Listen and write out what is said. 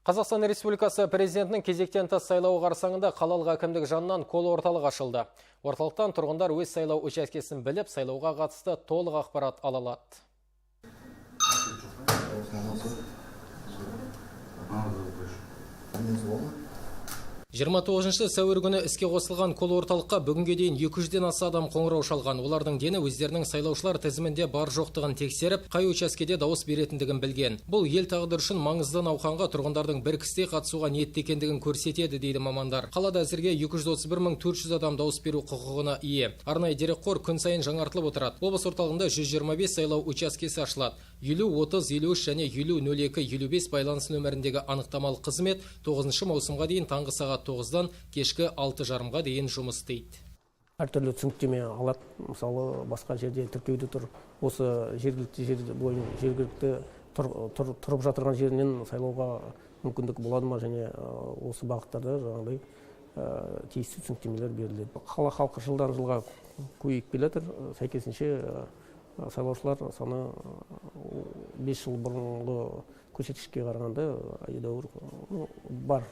Қазақстан Республикасы президентінің кезектен тыс сайлауы қарсаңында қалалық әкімдік жанынан колл орталық ашылды. Орталықтан тұрғындар өз сайлау учаскесін біліп, сайлауға қатысты толық ақпарат ала алады. 29 сәуір күні іске қосылған колл орталыққа бүгінге дейін 200-ден аса адам қоңырау шалған. Олардың дені өздерінің сайлаушылар тізімінде бар жоқтығын тексеріп, қай учаскеде дауыс беретіндігін білген. Бұл ел тағдыры үшін маңызды науқанға тұрғындардың бір кісідей қатысуға ниетті екендігін көрсетеді, дейді мамандар. Қалада әзірге 231 400 адам дауыс беру құқығына ие. Арнайы дерекқор күн сайын жаңартылып отырады. Облыс орталығында 125 сайлау учаскесі ашылады. 50 30 53 және 50 02 55 байланыс нөміріндегі анықтамалық қызмет 9 маусымға дейін таңғы сағат 9-дан кешкі 6:30-ға дейін жұмыс істейді. Әртүрлі түсініктеме алады. Мысалы, басқа жерде тіркеуде тұр, осы жергілікті жер бойынша жергілікті тұрып жатырған жерінен сайлауға мүмкіндік болады ма, және осы бағыттарда жаңағыдай тиісті түсініктемелер беріледі. Қала халқы жылдан жылға көбейіп келе жатыр. Сәйкесінше сайлаушылар саны 5 жыл бұрынғы көрсеткішке қарағанда едәуір бар.